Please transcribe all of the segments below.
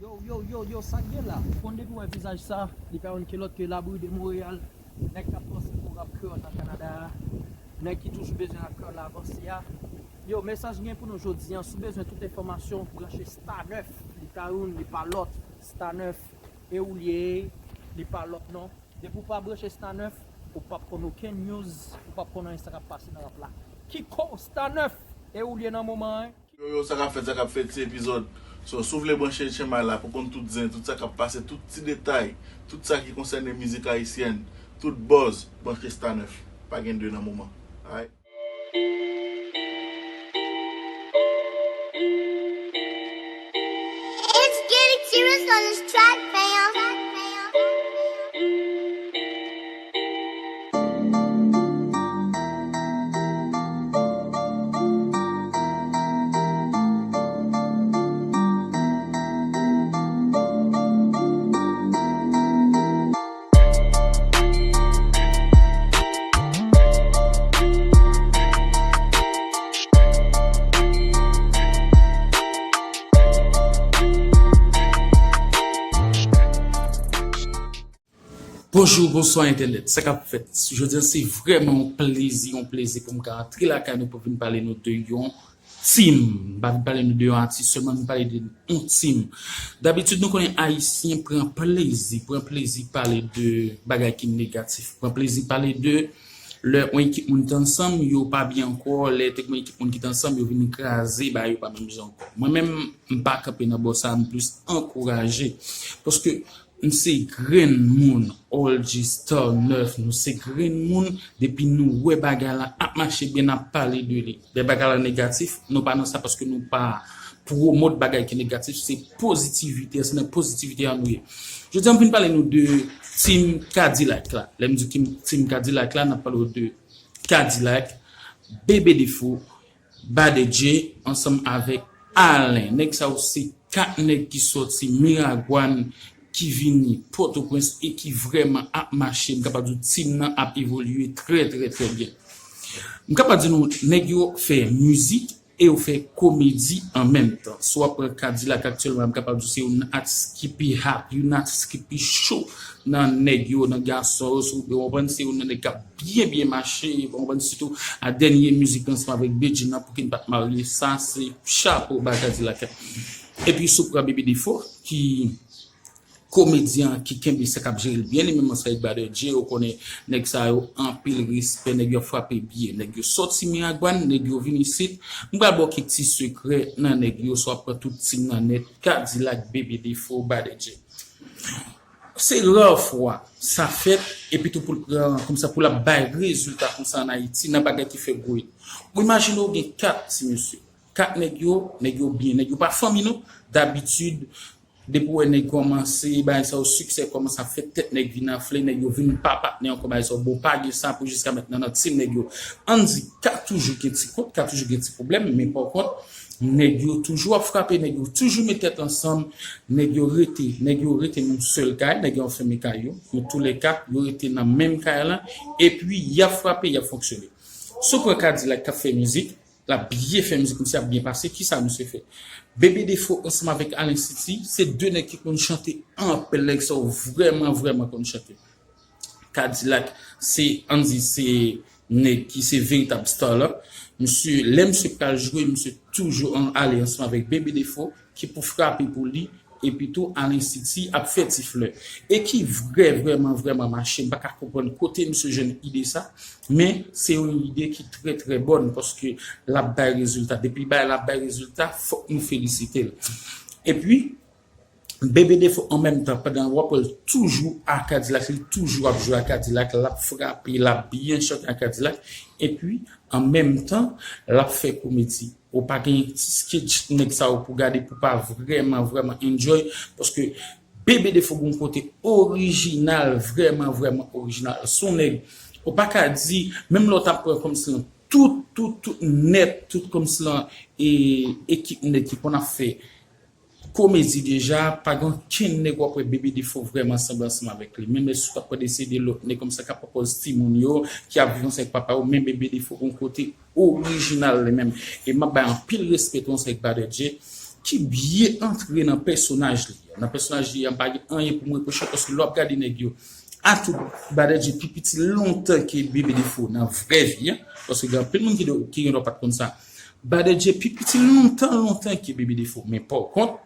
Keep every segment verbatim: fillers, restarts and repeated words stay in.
Yo, yo, yo, yo, sa k gen la? Ou konn depi w wè vizaj sa, li pa youn ki lòt ke Labri de Montréal, nèg k ap panse pou rap kreyòl nan Kanada a, nèg ki toujou bezwen rap kreyòl la avanse a. Yo, mesaj m gen pou nou jodi a, si w bezwen tout enfòmasyon, branche Star nèf, li pa youn, li pa lòt, Star nèf, e ou l ye, li pa lòt non. Depi w pa branche Star nèf, ou p ap konn okenn news, ou p ap konn anyen sa k ap pase nan rap la. Kiko Star nèf, e ou l ye nan moman an. Yo, yo, sa k ap fèt, sa k ap fèt, ti epizòd. So, si w vle branche chanèl la pou konn tout zen, tout sa k ap pase, tout ti detay, tout sa ki konsène mizik ayisyèn, tout buzz, branche Star nèf. Pa gen de nan moman. Alright? It's getting serious on this track, fam. Bonjou, bonswa entènèt. Sa k ap fèt? Jodi a, se vrèman yon plezi, yon plezi pou m ka antre lakay nou pou vin pale nou de yon tim. M pa vin pale nou de yon atis sèlman, m vin pale de yon tim. Dabitid, nou konnen Ayisyen pran plezi, pran plezi pale de bagay ki negatif, pran plezi pale de lè yon ekip moun te ansanm, yo pa byen ankò, lè te gen yon ekip moun ki te ansanm, yo vin kraze, bagay yo pa menm jan ankò. Mwen menm, m pa kanpe nan bò sa a, m plis ankouraje. Paske m se grenn moun, O G Star nèf, nou se grenn moun, depi nou wè bagay la ap mache byen, n ap pale de li. Lè bagay la negatif, nou pa nan sa paske nou pa pwomot bagay ki negatif, se pozitivite, se nan pozitivite a nou ye. Jodi a, m vin pale nou de Team Kadilak la. Lè m di Team, Team Kadilak la, n ap pale w de Kadilak, Bebe Defo, Badedje ansanm avèk Alen. Nèg sa yo se kat nèg ki sòti Miragwàn, ki vini Pòtoprens e ki vrèman ap mache. M kapab di w tim nan ap evolye trè, trè, trè byen. M kapab di nou, nèg yo fè mizik e yo fè komedi an menm tan. Si w ap pran Kadilak aktyèlman, m kapab di w se youn nan atis ki pi hot, youn nan atis ki pi cho nan nèg yo, nan gason yo, si w konprann, se youn nan nèg k ap byen, byen mache, w konprann, sitou a dènye mizik ansanm avèk Bedjine nan, Pouki n pa t marye, sa se chapo ba Kadilak. Epi si w pran Bebe Defo, ki komedyen ki kenbe sa k ap jere l byen, li menm ansanm avèk Badedje, ou konnen nèg sa yo anpil respè, nèg yo ap frape byen, nèg yo sòti Miragwàn, nèg yo vin isit. M pral ba w kèk ti sekrè nan nèg yo, si w ap pran tout tim nan nèt, Kadilak, Bebe Defo, Badedje. Se ra fwa sa fèt, epi tou pou l pran, kòmsa pou l ap bay rezilta konsa ann Ayiti, nan bagay ki fè gwo hit. Ou imajine w gen kat ti mesye, kat nèg yo, nèg yo byen, nèg yo pa fanmi non, dabitid, depi w wè nèg kòmanse, bagay sa yo, siksè kòmanse ap fèt, tèt nèg vin anfle, nèg yo vin pa patnè ankò, bagay sa yo, bon, pa gen sa pou jiska mentnan nan tim nèg yo. Ann di, ka toujou gen ti kont, ka toujou gen ti pwoblèm, men pa kont, nèg yo toujou ap frape, nèg yo toujou met tèt ansanm, nèg yo rete, nèg yo rete nan yon sèl kay, nèg yo anfème kay yo, nan toulèka, yo rete nan menm kay lan, epi y ap frape, y ap fonksyone. Si w pran Kadilak k ap fè mizik, l ap byen fè mizik, misye ap byen pase, kisa misye fè? Bebe Defo ansanm avèk Alen City, se de nèg ki konn chante anpil, nèg sa yo vrèman, vrèman konn chante. Kadilak, se, ann di, se nèg ki se veritab star la. Misye, lè misye pral jwe, misye toujou an, ale ansanm avèk Bebe Defo, ki pou frape pou li, epi tou Alen City ap fè ti flè. E ki vrè, vrèman, vrèman mache. M pa ka konprann kote misye jwenn ide sa, men se yon ide ki trè, trè bòn, paske l ap bay rezilta. Depi bagay la ap bay rezilta, fòk nou felisite l. Epi, Bebe Defo an menm tan, pandan w ap wè l toujou a Kadilak, li toujou ap jwe a Kadilak, l ap frape, l ap byen chante a Kadilak, epi an menm tan, l ap fè komedi. Ou pa gen ti sketch nèg sa yo pou gade, pou pa vrèman, vrèman enjoy, paske Bebe Defo gon kote orijinal, vrèman, vrèman orijinal. Se yon nèg, ou pa ka di, menm lè w ta pran kòmsi tout, tout, tout nèt, tout kòmsi lan, e, ekip nèg ki konn ap fè komedi deja, pa gen okenn nèg w ap wè Bebe Defo vrèman sanble ansanm avèk li. Menm lè si w t ap pran de se de lòt nèg kòmsa k ap pran pòz timoun yo, ki ap viv ansanm ak papa yo, men Bebe Defo gon kote orijinal li menm. E m ap bay anpil respè tou ansanm ak Badedje, ki byen antre nan pèsonaj li. Nan pèsonaj li an, m pa gen anyen pou m repwoche l, paske lè w ap gade nèg yo, atout Baadjee pi piti lontan ke Bebe Defo nan vrè vi an, paske gen anpil moun ki, ki gen dwa pa t konn sa. Baadjee pi piti lontan, lontan ke Bebe Defo. Men pa kont,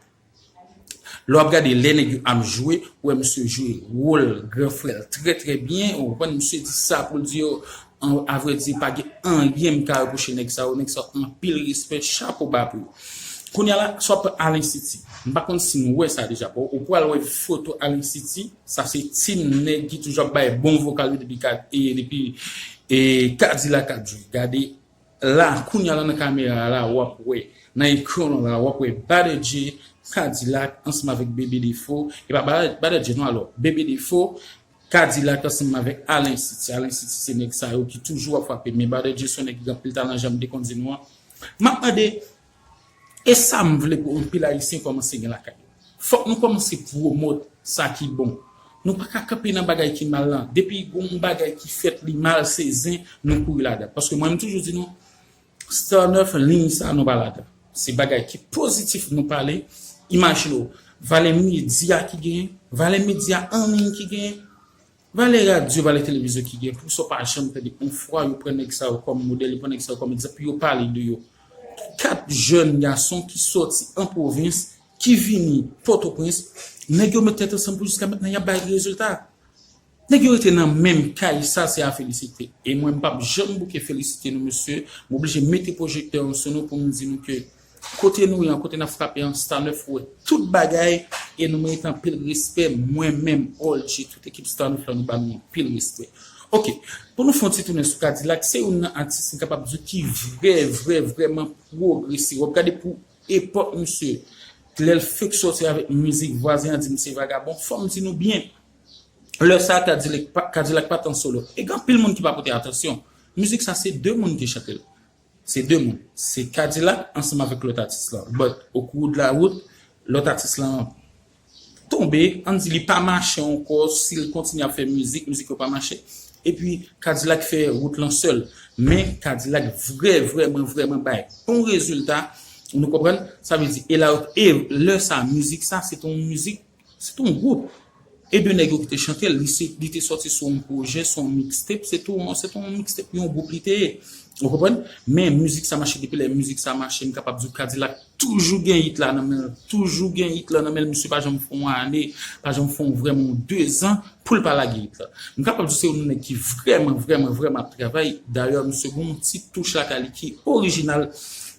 lè w ap gade lè nèg yo ap jwe, ou wè misye jwe wòl gran frè l trè, trè byen. Ou konprann, misye di sa pou l di yo, an, avrèdi, pa gen anyen m ka repwoche nèg sa yo. Nèg sa yo anpil respè, chapo ba pou yo. Kounye a la, sa w ap pran Alain City. M pa konn si nou wè sa deja. Bon, ou pral wè foto Alain City, sa se team nèg ki toujou ap bay bon vokal yo depi ka, e, depi, e, Kadilak ap jwe. Gade la, kounye a la nan kamera a la, w ap wè, nan ekran w la, w ap wè Baadjee, Kadilak, ansanm avèk Bebe Defo. E pa Ba-, Baadjee non, alò, Bebe Defo, Kadilak ansanm avèk Alain City. Alain City se nèg sa yo ki toujou ap frape. Men Baadjee se yon nèg ki gen anpil talan, jan m te konn di nou an. M ap mande, e sa m vle pou anpil Ayisyen kòmanse gen lakay yo. Fòk nou kòmanse pwomòt sa ki bon. Nou pa ka kanpe nan bagay ki mal lan. Depi gon bagay ki fèt, li mal, se zen, nou kouri ladan. Paske mwen, m toujou di nou, Star nèf, liy sa, nou pa ladan. Se bagay ki pozitif nou pale. Imajine w, valè medya ki genyen, valè medya an liy ki genyen, valè radyo, valè televizyon ki genyen. Pou sa w pa janm tande yon fwa yo pran nèg sa yo kòm modèl, yo pran nèg sa yo kòm egzanp, yo pale de yo. Kat jèn gason ki sòti an pwovens, ki vini Pòtoprens, nèg yo met tèt ansanm pou jiska mentnan y ap bay rezilta. Nèg yo rete nan menm kay, sa se a felisite. E mwen, m p ap janm bouke felisite nou, mesye. M oblije mete pwojektè an sou nou pou m di nou ke kote nou ye an, kote n ap frape an, Star nèf wè tout bagay e nou merite anpil respè. Mwen menm, All G, tout ekip Star nèf la, nou ba nou anpil respè. Ok, pou nou fè yon ti tounen sou Kadilak, se youn nan atis m kapab di ki vrè, vrè, vrèman pwogrese. W ap gade pou epòk misye, lè l fenk sòti avèk mizik Vwazen an di m se vagabon, fò m di nou byen, lè sa a Kadilak pa, Kadilak pa t an solo. E gen anpil moun ki pa pote atansyon. Mizik sa se de moun ki chante l. Se de moun. Se Kadilak ansanm avèk lòt atis lan. But, au cours de la route, lòt atis lan tonbe, ann di li pa mache ankò, si l kontinye ap fè mizik, mizik yo pa mache. Epi, Kadilak fè wout lan sèl. Men, Kadilak vrè, vrèman, vrèman bay bon rezilta. Nou konprann? Sa vle di, e la, e lè sa, mizik sa, se te yon mizik, se te yon gwoup. E de nèg yo ki te chante l, li se, li te sòti sou yon pwojè, sou yon mixtape, se tou, se tou yon mixtape, yon gwoup li te ye. Ou konprann? Men mizik sa mache, depi lè mizik sa mache, m kapab di w Kadilak toujou gen hit la nan men l, toujou gen hit la nan men l, misye pa janm fè yon ane, pa janm fè yon vrèman yon dezan pou l pa lage hit la. M kapab di w se yon nèg ki vrèman, vrèman, vrèman ap travay. Dayè, misye gen yon ti touch lakay li ki orijinal,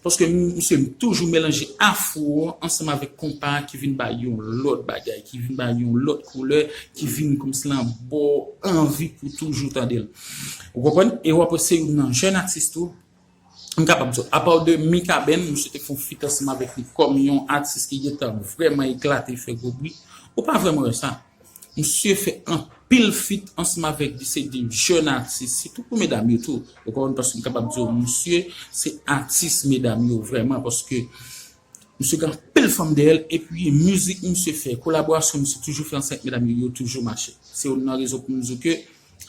paske misye toujou melanje afro ansanm avèk konpa ki vin bay yon lòt bagay, ki vin bay yon lòt koulè, ki vin kòmsi l anba w anvi pou toujou tande l. Ou konprann? E w ap wè se youn nan jèn atis tou, m kapab di w, apa de Mikaben, misye te fè yon feat ansanm avèk li kòm yon atis ki gentan vrèman eklate, fè gwo bri. Ou pa vrèman wè sa. Misye fè anpil feat ansanm avèk de, se de jèn atis, sitou pou medam yo tou. Ou konprann? Paske m kapab di w, misye se atis medam yo vrèman, paske misye gen anpil fanm dèyè l, epi mizik misye fè, kolaborasyon misye toujou fè ansanm ak medam yo, yo toujou mache. Se youn nan rezon pou m di w ke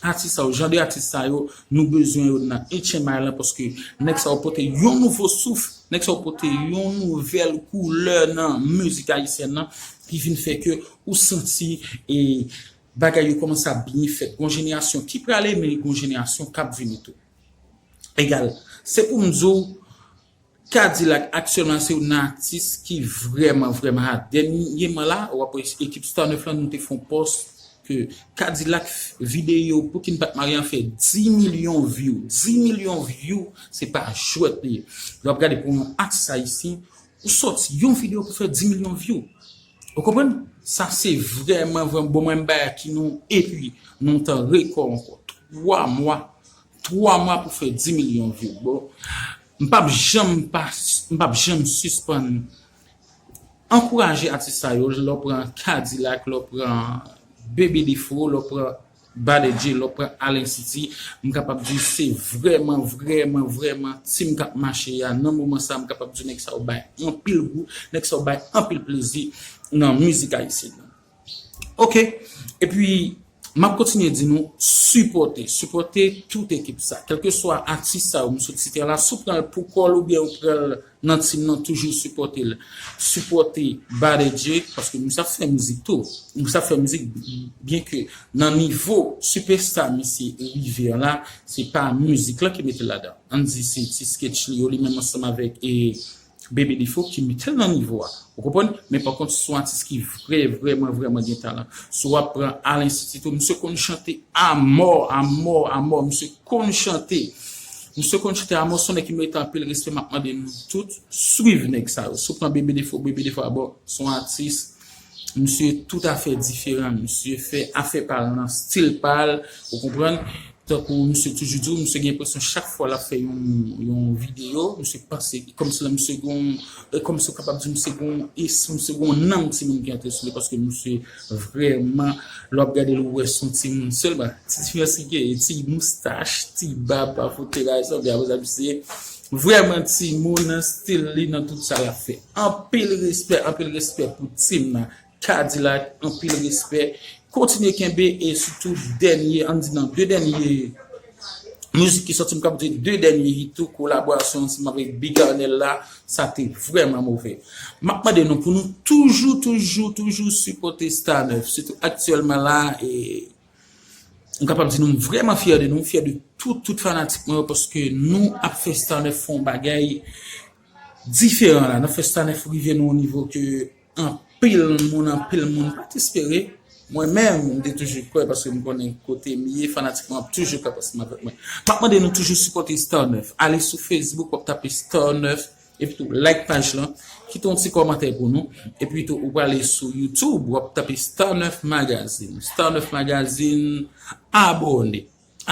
atis sa yo, jan de atis sa yo, nou bezwen yo nan H M I lan, paske nèg sa yo pote yon nouvo souf, nèg sa yo pote yon nouvèl koulè nan mizik ayisyèn nan, ki vin fè ke ou santi, e, bagay yo kòmanse ap byen fèt. Gon jenerasyon ki prale, men gon jenerasyon k ap vini tou. Egal. Se pou m di w, Kadilak aktyèlman se youn nan atis ki vrèman, vrèman hot. Dènyèman la, w ap wè ekip Star nèf lan, nou te fè yon pòs ke Kadilak videyo Pouki n pa t marye an fè dis milyon view. Dis milyon view, se pa jwèt li ye. Lè w ap gade pou yon atis ayisyen, ou sòti yon videyo pou fè dis milyon view. Ou konprann? Sa se vrèman, vrèman bon. Mwen, m bay ak nou, epi nou tan rekò ankò. Twa mwa. Twa mwa pou fè dis milyon view. Bon, m p ap janm pa, m p ap janm sispann ankouraje atis sa yo. Lè w pran Kadilak, lè w pran Bebe Defo, lè w pran Baadjee, lè w pran Alain City, m kapab di se vrèman, vrèman, vrèman team k ap mache a. Nan moman sa, m kapab di nèg sa yo bay anpil gou, nèg sa yo bay anpil plezi nan mizik ayisyèn nan. Ok, epi M ap kontinye di nou, sipòte, sipòte tout ekip sa. Kèlkeswa atis sa yo m sot site a la, si w pran l pou kò l oubyen ou pran l nan team nan, toujou sipòte l. Sipòte Baden Djay, paske misye ap fè mizik tou. Misye ap fè mizik, byen ke nan nivo sipèsta misye rive an la, se pa mizik lan ki mete l ladan. Ann di se ti sketch li yo, li menm ansanm avèk, e, Bebe Defo ki mete l nan nivo a. Ou konprann? Men pa kont, se yon atis ki vrè, vrèman, vrèman gen talan. Si w ap pran Alain City tou, misye konn chante amò, amò, amò. Misye konn chante. Misye konn chante amò, se yon nèg ki merite anpil respè. M ap mande nou tout swiv nèg sa yo. Si w pran Bebe Defo, Bebe Defo abò, se yon atis. Misye toutafè diferan. Misye fè afè pa l nan stil pa l. Ou konprann? Tankou misye toujou di w, misye gen enpresyon chak fwa l ap fè yon, yon videyo, misye panse, kòmsi la misye gon, e kòmsi w kapab di misye gon, e si misye gon nanm timoun ki antre sou li, paske misye vrèman, lè w ap gade l, ou wè se yon timoun sèlman. Ti diferans ki gen, ti moustach, ti bab, pa fout te kay sanble, apre sa, misye vrèman timoun nan stil li, nan tout sa l ap fè. Anpil respè, anpil respè pou team nan. Kadilak, anpil respè. Kontinye kenbe e sitou dènye, ann di nan de dènye mizik ki sòti, m kapab di de dènye hit tou, kolaborasyon ansanm avèk Big Arnel la, sa te vrèman move. M ap mande nou pou nou toujou, toujou, toujou sipòte Star nèf, sitou aktyèlman la, e m kapab di nou, m vrèman fyè de nou, m fyè de tout, tout fanatik mwen yo, paske nou ap fè Star nèf fè yon bagay diferan la. N ap fè Star nèf rive nan yon nivo ke anpil moun, anpil moun pa t espere. Mwen menm, m te toujou kwè paske m konnen kote m ye, fanatik mwen ap toujou kanpe ansanm avèk mwen. M ap mande nou toujou sipòte Star nèf. Ale sou Facebook, w ap tape Star nèf, epi tou like paj lan, kite yon ti kòmantè pou nou, epi tou ou prale sou YouTube, w ap tape Star nèf Magazine. Star nèf Magazine, abòne.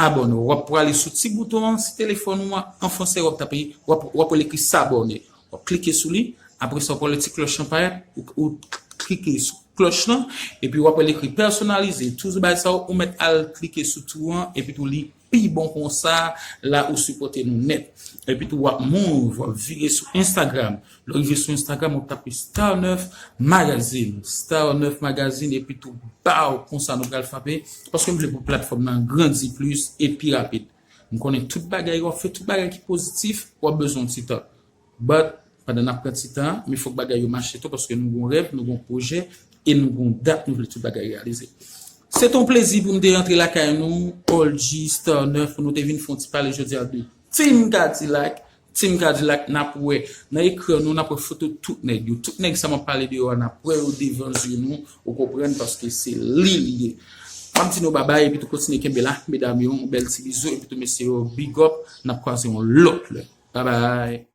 Abòne. W ap prale sou ti bouton an, si telefòn ou an, an fransè, w ap tape, w ap, w ap wè l ekri s'abonner. W ap klike sou li, apre sa, w ap wè ti klòch lan parèt, ou, ou klike sou klòch lan, epi w ap wè l ekri pèsonalize. Tout bagay sa yo, ou mèt al klike sou tou an, epi tou li pi bon konsa, la ou sipòte nou nèt. Epi tou w ap move, w ap vire sou Instagram. Lè w rive sou Instagram, w ap tape Star nèf Magazine. Star nèf Magazine, epi tou, baw, konsa nou pral frape. Paske m vle pou platfòm nan grandi plis e pi rapid. M konnen tout bagay, w ap fè tout bagay ki pozitif, w ap bezwen yon ti tan. But, pandan n ap pran ti tan, men fòk bagay yo mache tou, paske nou gon rèv, nou gon pwojè, e nou gon dat nou vle tout bagay reyalize. Se t on plezi pou m te rantre lakay nou, All G, Star nèf, pou nou te vin fè yon ti pale jodi a de Team Kadilak. Team Kadilak, n ap wè nan ekran nou, n ap wè foto tout nèg yo. Tout nèg sa m ap pale de yo a, n ap wè yo devan zye nou, ou konprann, paske se li l ye. M ap di nou babay, epi tou kontinye kenbe la, medam yo, yon bèl ti bizou, epi tou mesye yo, big up, n ap kwaze yon lòt lè. Babay.